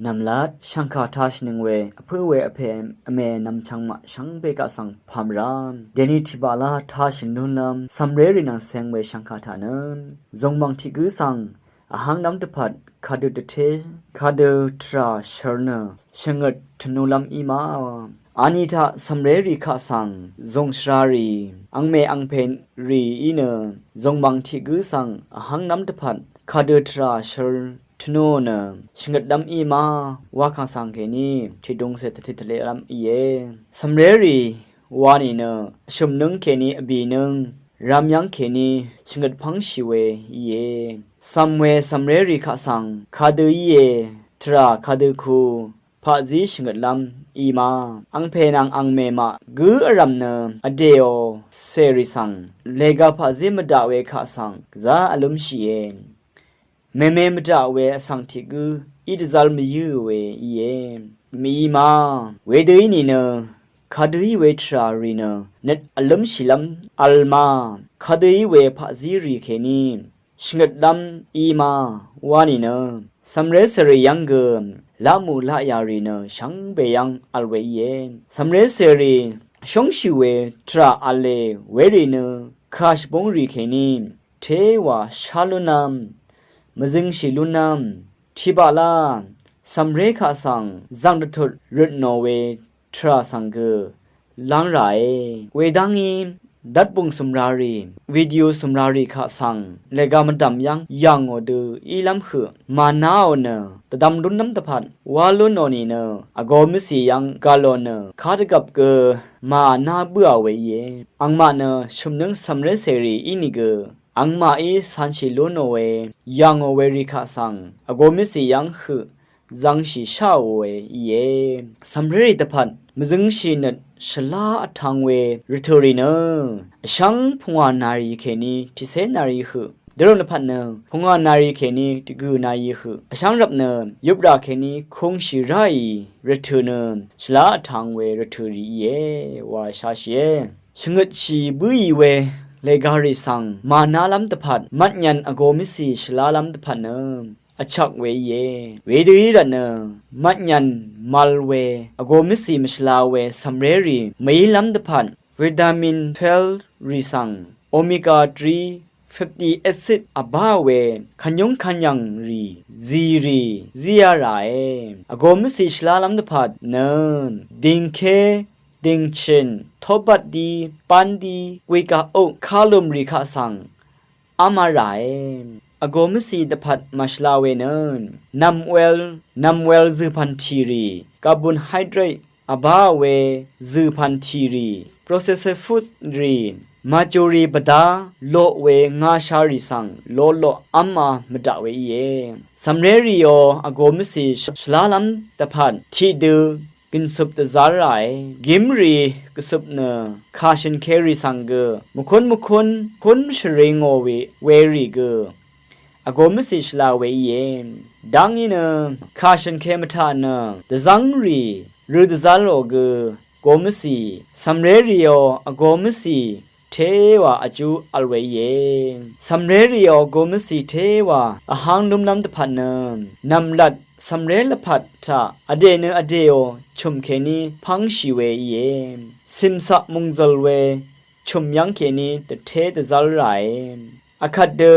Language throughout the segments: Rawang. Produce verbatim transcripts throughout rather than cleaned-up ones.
Nv̀mlat, shv̀ngkà tāshìnøng we vpǿ we vpè vmè nvmchvng maq shvngbe kaq svng pàmvrá. Dèni tìbàlá tāshì lúnlv́m cv̀mré rì nvng ceng we shv̀ngkà taq nø zòngmàng tiq gǿ svng vháng lv́m dvpvt kadø dvté, kadø tvrà shvr nø shvngøt tvnulv́m í ma. Ani taq cv̀mré rì kaq svng zòngshvrarì angmè angpè rì í nø zòngmàng tiq gǿ svng vháng lv́m dvpvt kadø tvrà shvr tvnù nø shvngøtlv́m í ma wa kàng svng kèní tìdungcè tvtit tvletlv́m íe. Cv̀mré rì wa nìnø vshø̀mnǿng kèní vbìnǿng, rvm yv́ng kèní shvngøt pv́ngshì we íe. Cv̀m we cv̀mré rì kaq svng kadø íe, tvrà kadø ku paqzí shvngøtlv́m í ma. Angpè nvng angmè maq gǿ vrv̀m nø vdèò cèrì svng lèga paqzí mvdaq we kaq svng gvzá vlǿmshìe. Mème mvdaq we vsvng tiq gǿ í dvzv́l mvyǿ we íe. Mèí ma. Wedø í nìnø kadø í we tvrà rì nø nøt vlǿmshìlv́m vl ma. Kadø í we paqzí rì kèní shvngøtlv́m í ma wa nìnø cv̀mré cèrì yv́ng gø laqmù laqyà rì nø shvngbe yv́ng vl we íe. Cv̀mré cèrì shóngshì we tvrà v̄le werì nø kà shvbúng rì kèní téwà shá lúnv́m, mvzøngshì lúnv́m, tìbàlá cv̀mré kaq svng zv̀ng dvtut røtnò we tvrà svng gø láng ràe. Wedv́ngí dvtbùng cø̀mrarì, video cø̀mrarì kaq svng lèga mvdv̀m yv́ng yv̀ngò dø ílv́m høq mànáò nø dvdvm lúnlv́m dvpvt wá lúnò nìnø vgō mvcì yv́ng gv̀lò nø kadvgvp gø màná bǿà we íe. Angmaq nø shø̀mnǿng cv̀mré cèrì ínìgø angmaqí canshì lúnò we yv̀ngò we rì kaq svng vgō mvcì yv́ng høq zvngshì sháò we íe. Cv̀mrérì dvpvt mvzøngshì nøt shvlá vtv̄ng we rvtø̀ rì nø vshv́ng pungwà nàrì kèní tiqcé nàrì høq, dvrø̀m dvpvt nø pungwà nàrì kèní dvgø̀ nàrì høq, vshv́ng rvp nø yuprà kèní kūngshì ráì rvtø̀ nø shvlá vtv̄ng we rvtø̀ rì íe wa shashìe. Shvngøtshì bǿì we lègarì svng mànálv́m dvpvt mvtngyv̄n vgō mvcì shvlálv́m dvpvt nø vchvk we íe. Wedø í rvt nø mvtngyv̄n mvl we vgō mvcì mvshvla we cv̀mrérì mvílv́m dvpvt vitamin twelve rì svng omega three fatty acid vbá we kvnyúng kvnyv̀ng rì zìrì zíā ràe. Vgō mvcì shvlálv́m dvpvt nø dìngké, dìngchø̀n, tóbatdi, bándi, wegaq uk kalùmrì kaq svng v́mā ràe. Vgō mvcì dvpvt màshvla we nø nv̀mwel, nv̀mwel zø̀pv̀n tìrì, carbohydrate vbá we zø̀pv̀n tìrì, processed food rì, màjùrì bvdá loq we ngasharì svng loqloq v́mā mvdaq we íe. Cv̀mrérìò vgō mvcì shvlálv́m dvpvt tiqdø gø̀nsup dvzv́l ràe. Gímrì gvsup nø kà shø̀nkerì svng gø mvkún mvkún kún shvri ngò we werì gø vgō mvcì shvla we íe. Dv́ngí nø kà shø̀nke mvtaq nø dvzv́ngrì rø dvzv́lò gø gō mvcì, cv̀mrérìò vgō mvcì téwà vjú vl we íe. Cv̀mrérìò gō mvcì téwà vháng lúmlv́m dvpvt nø nv̀mlat cv̀mré lvpat taq vdè nø vdèò chø̀m kèní pv́ngshì we íe. Cìmcaq mùngzø̀l we chø̀m yv́ng kèní dvté dvzv́l ràe. Vkvt dø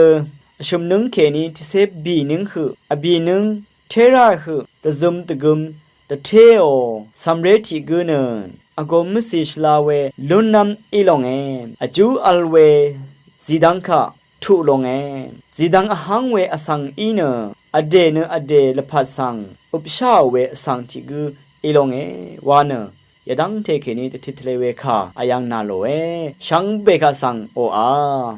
vshø̀mnǿng kèní tiqcé bìnǿng høq, vbìnǿng térá høq dvzøm dvgøm dvtéò cv̀mré tiq gǿ nø vgō mvcì shvla we lúnlv́m í longe. Vjú vl we zìdv́ng kaq tuq longe. Zìdv́ng vháng we vsvng í nø vdè nø vdè lvpat svng øpsháò we vsvng tiq gǿ í longe wa nø yvdv́ngte kèní dvtit tvle we kà vyv̀ng nà lòe. Shvngbe kaq svng oqà